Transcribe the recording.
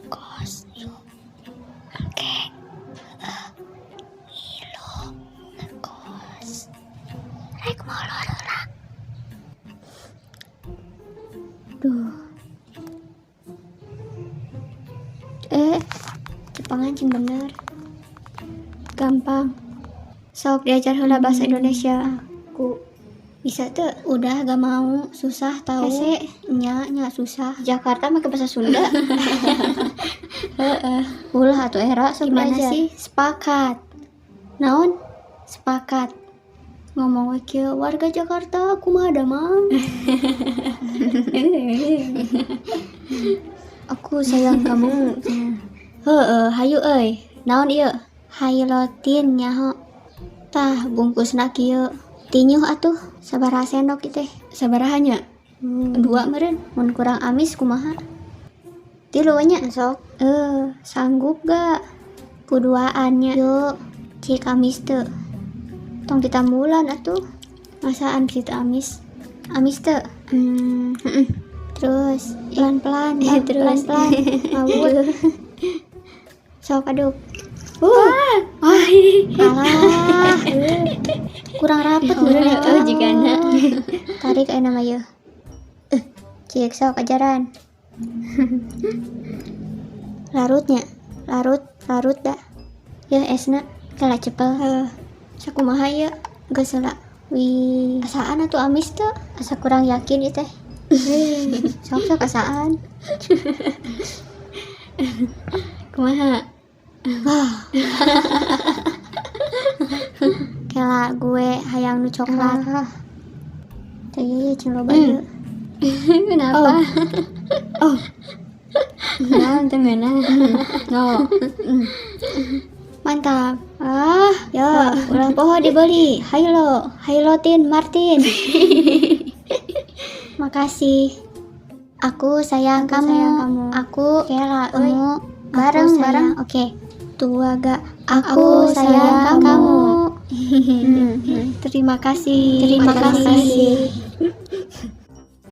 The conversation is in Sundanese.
Ngekos yuk. Engke. Heeh. Ngilu ngekos. Rek molor heula. Duh. Eh, Jepangan cing bener. Gampang. Sok diajar heula bahasa Indonesia. Aku bisa tuh. Udah gak mau, susah tahu. Hese, nya nya susah. Jakarta make bahasa Sunda. Heeh. Ulah atuh era sok. Gimana belajar sih? Sepakat. Naon? Sepakat. Ngomong we kieu, warga Jakarta kumaha damang? Aku sayang kamu. Heeh, hayu euy. Naon ieu? Hailotin nyaho. Tah bungkusna kieu. Tinyuh atuh, sabaraha sendok ieu teh? Sabaraha nya? Dua meureun, mun kurang amis kumaha? Tilu nya sok. Eh, sanggup gak? Kuduaan nya. Yuk, cik amis teu. Tong ditambulan atuh. Masaan kitu amis? Amis teu? Hmm, heeh. Terus pelan-pelan, terus pelan-pelan. Mabur. Sok aduk. Ah, alah. Kurang rapet meureun eta. Oh, jigana. Tarik aya nama ieu. Eh, cik sok ajaran. Larutnya, larut, larut dah. Ya esna, kala cepel. Heuh. Sakumaha ieu? Geus heula. Wih, asaan atuh amis teu? Asa kurang yakin ieu teh. Sok sok asaan. Kumaha? Wah. Kela gue hayang nu coklat. Teh ieu cing loba ieu. Kenapa? Oh. Naon teh ngeunah? No. Mantap. Ah, ya, ulah poho dibeli. Hailo, Hailotin Martin. Makasih. Aku sayang Aku kamu. sayang kamu. Aku Kela euy. kamu bareng Aku bareng. sayang. Oke. Tua gak? Aku Aku sayang sayang kamu. kamu. Terima kasih. Terima Terima kasih. kasih.